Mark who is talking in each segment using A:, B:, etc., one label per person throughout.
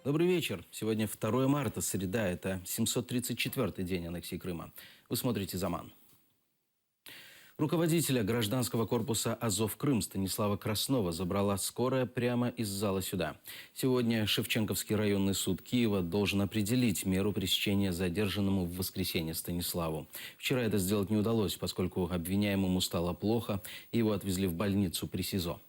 A: Добрый вечер. Сегодня 2 марта, среда. Это 734-й день аннексии Крыма. Вы смотрите «Заман». Руководителя гражданского корпуса «Азов-Крым» Станислава Краснова забрала скорая прямо из зала сюда. Сегодня Шевченковский районный суд Киева должен определить меру пресечения задержанному в воскресенье Станиславу. Вчера это сделать не удалось, поскольку обвиняемому стало плохо, и его отвезли в больницу при СИЗО.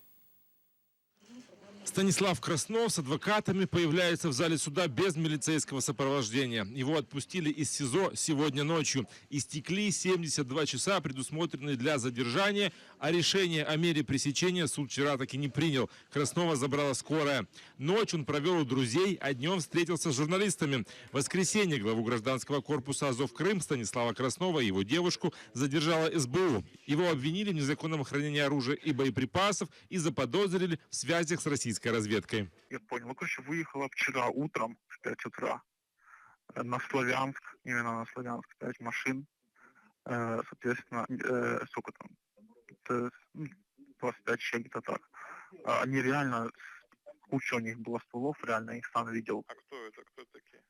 B: Станислав Краснов с адвокатами появляется в зале суда без милицейского сопровождения. Его отпустили из СИЗО сегодня ночью. Истекли 72 часа, предусмотренные для задержания, а решение о мере пресечения суд вчера так и не принял. Краснова забрала скорая. Ночь он провел у друзей, а днем встретился с журналистами. В воскресенье главу гражданского корпуса «Азов-Крым» Станислава Краснова и его девушку задержала СБУ. Его обвинили в незаконном хранении оружия и боеприпасов и заподозрили в связях с российской разведкой.
C: Я понял. Ну, короче, выехала вчера утром в 5 утра на Славянск, именно на Славянск, 5 машин. Соответственно, сколько там? Это, ну, 25 человек, где-то так. А Они реально, куча у них было стволов, реально, я их сам видел.
D: А кто это? Кто такие?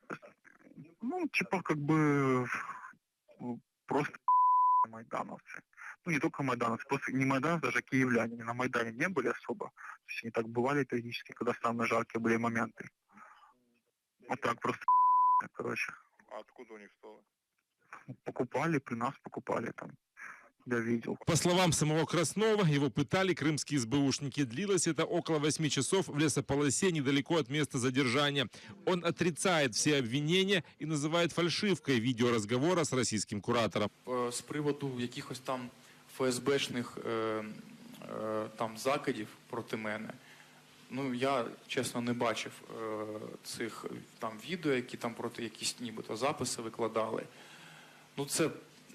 C: Ну, типа, как бы, просто майдановцы. Ну, не только майдановцы, просто не майдановцы, даже киевляне. Они на Майдане не были особо. То есть они так бывали периодически, когда самые жаркие были моменты. Вот так просто, короче.
D: А откуда у них стволы?
C: Покупали, при нас покупали там. Я видел.
B: По словам самого Краснова, его пытали крымские СБУшники. Длилось это около 8 часов в лесополосе недалеко от места задержания. Он отрицает все обвинения и называет фальшивкой видеоразговора с российским куратором.
E: З приводу якихось там ФСБшних там закидів проти мене. Ну, я, чесно, не бачив цих там відео, які там проти якісь нібито записи викладали. Ну, це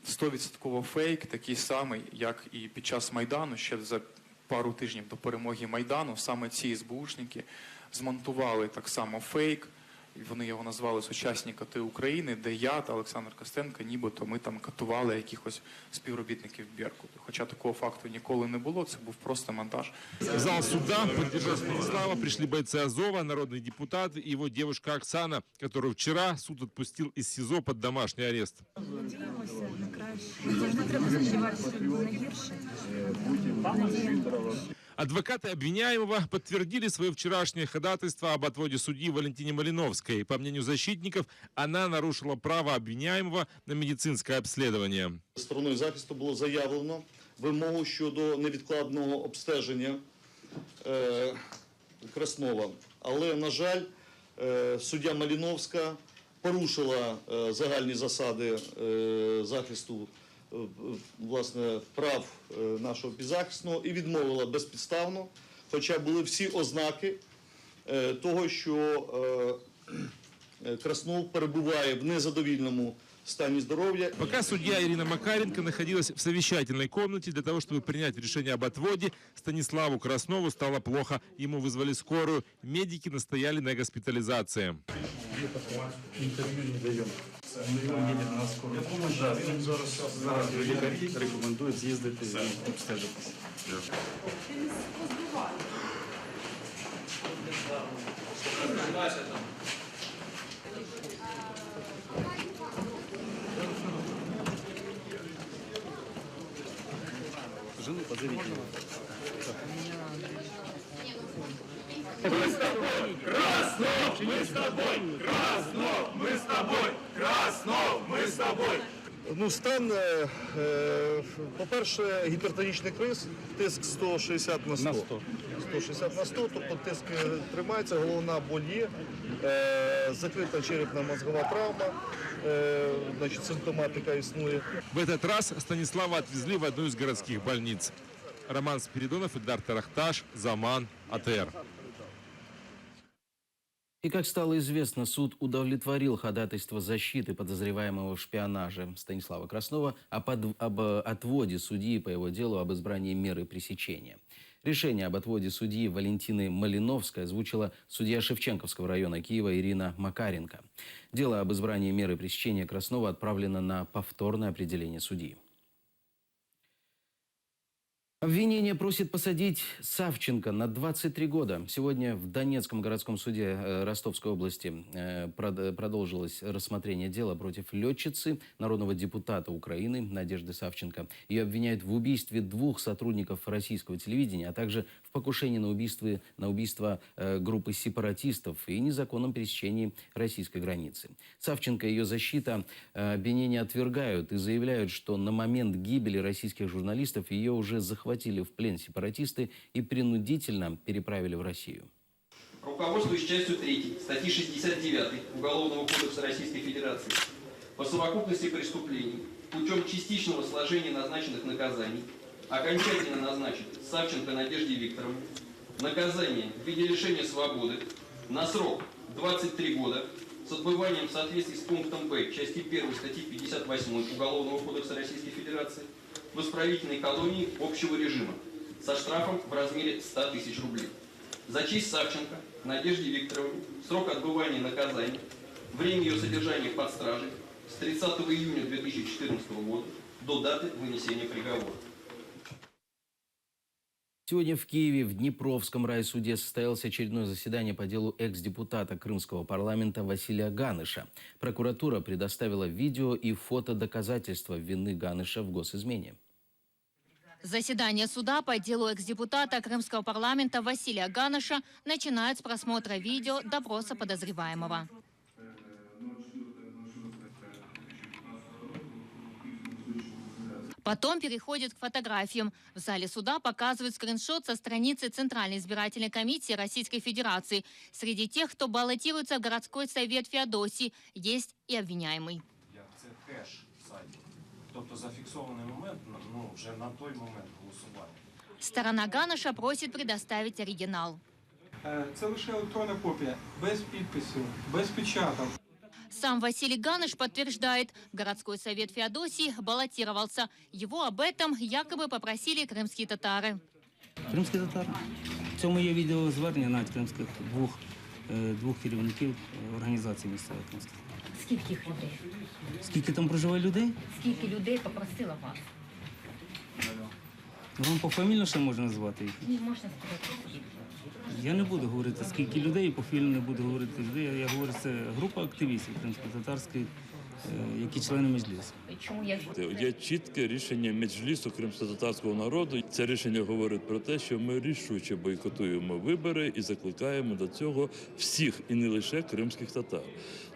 E: 100% фейк, такий самий, як і під час Майдану, ще за пару тижнів до перемоги Майдану, саме ці СБУшники змонтували так само фейк, і вони його назвали «Сучасні кати України», де я та Олександр Костенко, нібито ми там катували якихось співробітників Беркуту. Хоча такого факту ніколи не було, це був просто монтаж.
B: В зал суда поддержать Станислава пришли бойцы Азова, народный депутат и его девушка Оксана, которую вчера суд отпустил из СИЗО под домашний арест.
F: Надіємося на краще. Завжди треба сподіватися на гірше. Надіємося.
B: Адвокаты обвиняемого подтвердили свое вчерашнее ходатайство об отводе судьи Валентине Малиновской. По мнению защитников, она нарушила право обвиняемого на медицинское обследование.
G: Стороною захисту було заявлено вимогу щодо невідкладного обстеження Краснова. Але, на жаль, суддя Малиновська порушила загальні засади захисту прав нашого підзахисного і відмовила безпідставно, хоча були всі ознаки того, що Краснов перебуває в незадовільному стані здоров'я.
B: Пока судья Ирина Макаренко находилась в совещательной комнате для того, чтобы принять решение об отводе, Станиславу Краснову стало плохо. Ему вызвали скорую. Медики настояли на госпитализации.
H: Интервью не даем. На скорую. Да, зараз лікарі рекомендують з'їздити і обстежитися. Жену позовите.
I: Мы с тобой, Краснов, мы с тобой, Краснов, мы с тобой, Краснов, мы с тобой.
G: Стан, по-перше, гіпертонічний криз, тиск 160 на 100.
H: На 100.
G: 160 на 100, тобто тиск тримається, головна боль є, закрита черепно-мозгова травма, симптоматика існує.
B: В этот раз Станислава отвезли в одну из городских больниц. Роман Спиридонов, Эльдар Тарахташ, Заман, АТР.
A: И, как стало известно, суд удовлетворил ходатайство защиты подозреваемого в шпионаже Станислава Краснова об отводе судьи по его делу об избрании меры пресечения. Решение об отводе судьи Валентины Малиновской озвучила судья Шевченковского района Киева Ирина Макаренко. Дело об избрании меры пресечения Краснова отправлено на повторное определение судьи. Обвинение просит посадить Савченко на 23 года. Сегодня в Донецком городском суде э, Ростовской области э, продолжилось рассмотрение дела против летчицы, народного депутата Украины Надежды Савченко. Ее обвиняют в убийстве двух сотрудников российского телевидения, а также в покушении на убийство, на убийство э, группы сепаратистов и незаконном пересечении российской границы. Савченко и ее защита обвинения отвергают и заявляют, что на момент гибели российских журналистов ее уже захватили в плен сепаратисты и принудительно переправили в Россию.
J: Руководствуясь частью 3 статьи 69 Уголовного кодекса Российской Федерации по совокупности преступлений путем частичного сложения назначенных наказаний окончательно назначить Савченко Надежде Викторовне наказание в виде лишения свободы на срок 23 года с отбыванием в соответствии с пунктом Б части 1 статьи 58 Уголовного кодекса Российской Федерации в исправительной колонии общего режима со штрафом в размере 100 тысяч рублей. За честь Савченко Надежде Викторовне срок отбывания наказания, время ее содержания под стражей с 30 июня 2014 года до даты вынесения приговора.
A: Сегодня в Киеве в Днепровском райсуде состоялось очередное заседание по делу экс-депутата крымского парламента Василия Ганыша. Прокуратура предоставила видео и фото доказательства вины Ганыша в госизмене.
K: Заседание суда по делу экс-депутата крымского парламента Василия Ганыша начинают с просмотра видео допроса подозреваемого. Потом переходит к фотографиям. В зале суда показывают скриншот со страницы Центральной избирательной комиссии Российской Федерации. Среди тех, кто баллотируется в городской совет Феодосии, есть и обвиняемый.
L: Це хеш сайту. Тобто зафіксований момент, ну, вже на той момент голосування.
K: Сторона Ганыша просит предоставить оригинал.
M: Це лише електронна копія, без підписів, без печаток.
K: Сам Василий Ганыш подтверждает, в городской совет Феодосии баллотировался. Его об этом якобы попросили крымские татары.
N: Кримські татари. В цьому є відеозвернення навіть кримських двох, е, двох керівників е, організації місцевих кримських.
F: Скільки їх людей?
N: Скільки там проживає людей?
F: Скільки людей попросило вас?
N: Вам пофамільно ще можна назвати їх?
F: Ні, можна сказати скільки.
N: Я не буду говорити, скільки людей, пофільно не буду говорити людей. Я говорю, це група активістів кримсько-татарських, е, які члени Меджлісу.
F: Чому я
O: Є чітке рішення Меджлісу кримськотатарського народу. Це рішення говорить про те, що ми рішуче бойкотуємо вибори і закликаємо до цього всіх, і не лише кримських татар.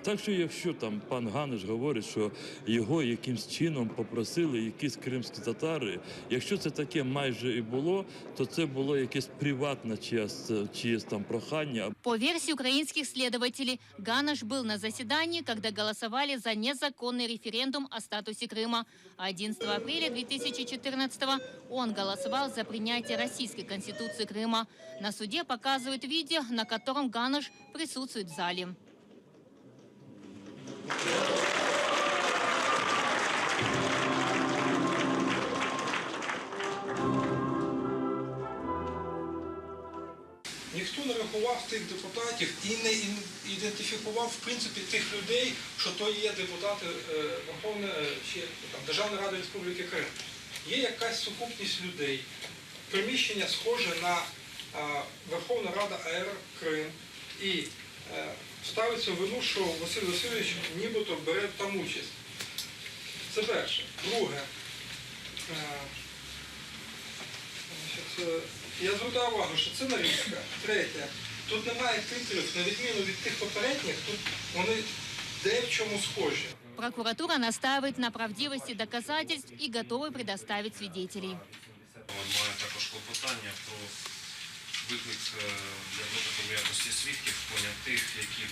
O: Так що, якщо там пан Ганиш говорить, що його якимсь чином попросили якісь кримські татари, якщо це таке майже і було, то це було якесь приватне чиєсь, чиєсь там прохання.
K: По версии украинских следователей, Ганыш был на заседании, когда голосовали за незаконный референдум о статусе Крыма. 11 апреля 2014 он голосовал за принятие Российской Конституции Крыма. На суде показывают видео, на котором Ганыш присутствует в зале.
M: Ніхто не рахував тих депутатів і не ін- ідентифікував в принципі тих людей, що то є депутати е, Верховної е, чи там, Державної Ради Республіки Крим. Є якась сукупність людей. Приміщення схоже на е, Верховна Рада АР Крим і е, ставиться вину, що Василь Васильович нібито бере там участь. Це перше. Друге. Е, Значить, е, Я звертаю увагу, що це нарізка. Третє. Тут немає титрів, на відміну від тих попередніх, тут вони де в чому схожі.
K: Прокуратура настаивает на правдивости доказательств и готова предоставить свидетелей.
L: Має також клопотання про виклик е, для допиту в якості свідків понятих, які е,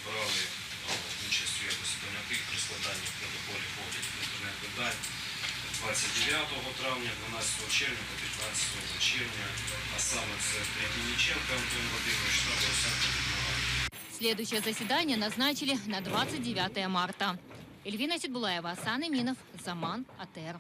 L: брали е, участь у якості понятих при складанні протоколів оглядів інтернет-видань 29 травня, 12 червня та 15 червня, а саме це Третініченко Антон Вадимович та Борисенко Людмила.
K: Следующее заседание назначили на 29 марта. Эльвина Сидбулаева, Асан Эминов, Заман, АТР.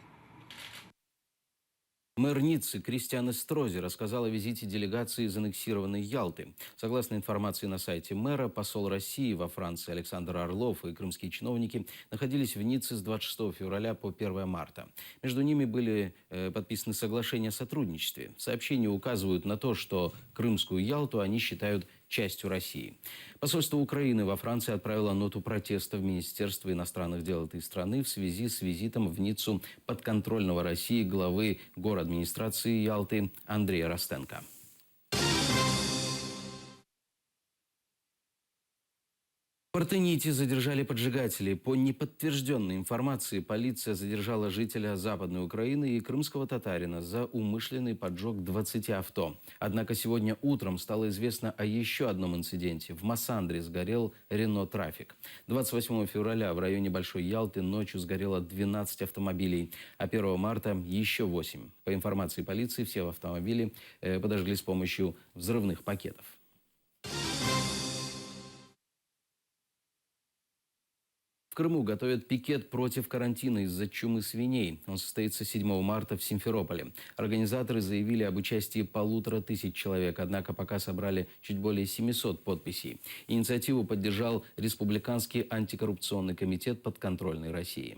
A: Мэр Ниццы Кристиан Эстрози рассказал о визите делегации из аннексированной Ялты. Согласно информации на сайте мэра, посол России во Франции Александр Орлов и крымские чиновники находились в Ницце с 26 февраля по 1 марта. Между ними были э, подписаны соглашения о сотрудничестве. Сообщения указывают на то, что крымскую Ялту они считают частью России. Посольство Украины во Франции отправило ноту протеста в Министерство иностранных дел этой страны в связи с визитом в Ниццу подконтрольного России главы администрации Ялты Андрея Ростенко. В Партените задержали поджигателей. По неподтвержденной информации, полиция задержала жителя Западной Украины и крымского татарина за умышленный поджог 20 авто. Однако сегодня утром стало известно о еще одном инциденте. В Массандре сгорел Рено Трафик. 28 февраля в районе Большой Ялты ночью сгорело 12 автомобилей, а 1 марта еще 8. По информации полиции, все автомобили э, подожгли с помощью взрывных пакетов. В Крыму готовят пикет против карантина из-за чумы свиней. Он состоится 7 марта в Симферополе. Организаторы заявили об участии 1500 человек, однако пока собрали чуть более 700 подписей. Инициативу поддержал Республиканский антикоррупционный комитет подконтрольной России.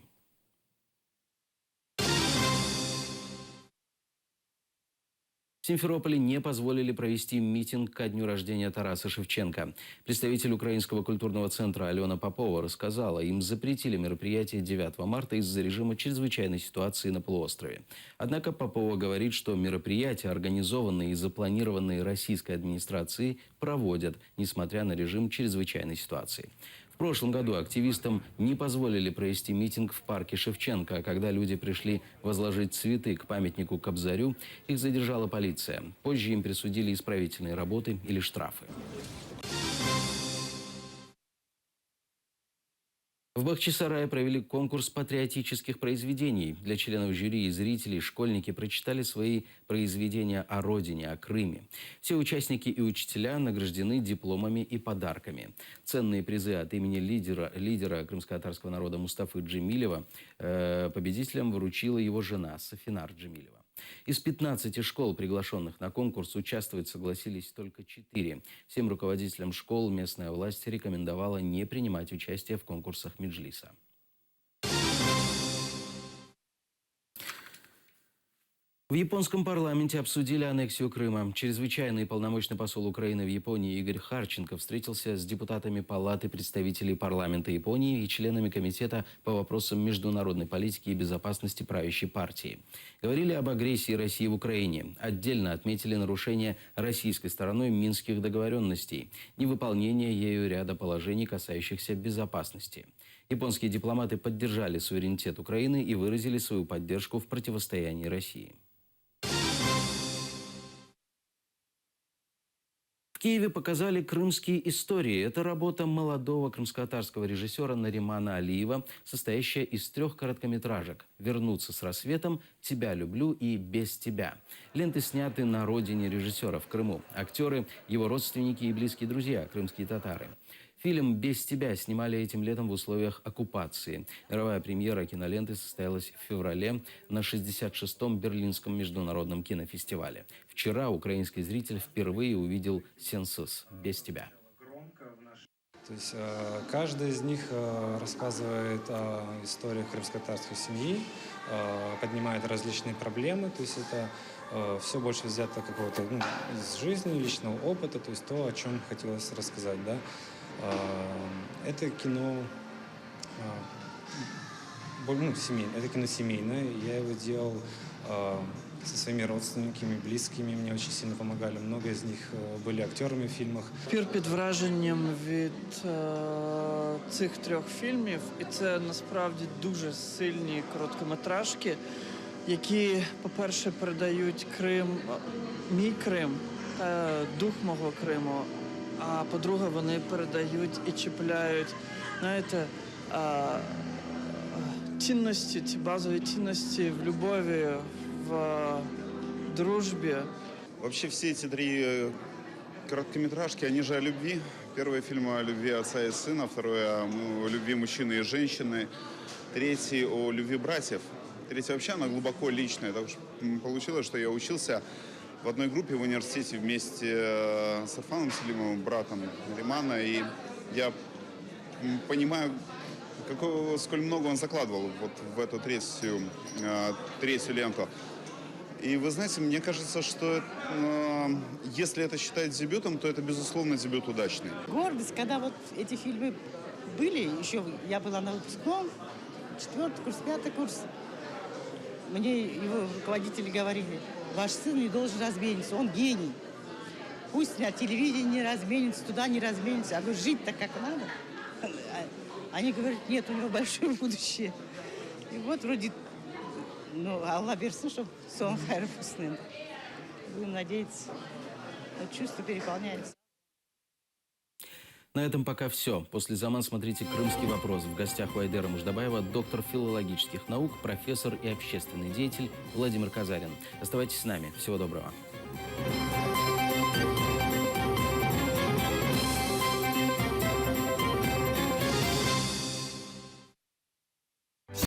A: В Симферополе не позволили провести митинг ко дню рождения Тараса Шевченко. Представитель Украинского культурного центра Алена Попова рассказала, им запретили мероприятие 9 марта из-за режима чрезвычайной ситуации на полуострове. Однако Попова говорит, что мероприятия, организованные и запланированные российской администрацией, проводят, несмотря на режим чрезвычайной ситуации. В прошлом году активистам не позволили провести митинг в парке Шевченко. А когда люди пришли возложить цветы к памятнику Кобзарю, их задержала полиция. Позже им присудили исправительные работы или штрафы. В Бахчисарае провели конкурс патриотических произведений. Для членов жюри и зрителей школьники прочитали свои произведения о родине, о Крыме. Все участники и учителя награждены дипломами и подарками. Ценные призы от имени лидера, лидера крымско-татарского народа Мустафы Джемилева э, победителям вручила его жена Сафинар Джемилева. Из 15 школ, приглашенных на конкурс, участвовать согласились только 4. Всем руководителям школ местная власть рекомендовала не принимать участие в конкурсах Меджлиса. В японском парламенте обсудили аннексию Крыма. Чрезвычайный полномочный посол Украины в Японии Игорь Харченко встретился с депутатами Палаты представителей парламента Японии и членами Комитета по вопросам международной политики и безопасности правящей партии. Говорили об агрессии России в Украине. Отдельно отметили нарушение российской стороной минских договоренностей, невыполнение ею ряда положений, касающихся безопасности. Японские дипломаты поддержали суверенитет Украины и выразили свою поддержку в противостоянии России. В Киеве показали крымские истории. Это работа молодого крымско-татарского режиссера Наримана Алиева, состоящая из трех короткометражек «Вернуться с рассветом», «Тебя люблю» и «Без тебя». Ленты сняты на родине режиссера в Крыму. Актеры, его родственники и близкие друзья, крымские татары. Фильм «Без тебя» снимали этим летом в условиях оккупации. Мировая премьера киноленты состоялась в феврале на 66-м Берлинском международном кинофестивале. Вчера украинский зритель впервые увидел «Сенсус. Без тебя».
P: То есть э, каждый из них э, рассказывает о истории крымско-татарской семьи, э, поднимает различные проблемы. То есть это все больше взято какого-то ну, из жизни, личного опыта, то есть то, о чем хотелось рассказать. Да? Это кино ну, семейное, это кино семейное. Я его делал со своими родственниками, близкими. Мне очень сильно помогали. Много из них были актерами в фильмах.
Q: Пір під враженням від е, цих трьох фільмів, і це насправді дуже сильні короткометражки, які, по-перше, передають Крим, мій Крим, та дух мого Криму. А по-друге, вони передають і чіпляють, знаєте, е, цінності, ці базові цінності в любові, в дружбі.
R: Вообще все эти три э, короткометражки, они же о любви. Первый фильм о любви отца и сына, второй о любви мужчины и женщины, третий о любви братьев. Третья вообще, она глубоко личная. Так уж получилось, что я учился в одной группе в университете вместе э, с Арфаном Селимовым, братом Римана, и я понимаю, какого, сколь много он закладывал вот в эту третью, э, третью ленту. И вы знаете, мне кажется, что э, если это считать дебютом, то это, безусловно, дебют удачный.
S: Гордость, когда вот эти фильмы были, еще я была на выпускном, четвертый курс, пятый курс, мне его руководители говорили, ваш сын не должен размениться, он гений. Пусть на телевидении не разменится, туда не разменится. Я говорю, жить-то как надо. Они говорят, нет, у него большое будущее. И вот вроде, ну, Alla bersin, чтобы soñu hayır olsun. Будем надеяться. Но чувства переполняются.
A: На этом пока все. После Заман смотрите «Крымский вопрос». В гостях у Айдера Муждабаева доктор филологических наук, профессор и общественный деятель Владимир Казарин. Оставайтесь с нами. Всего доброго.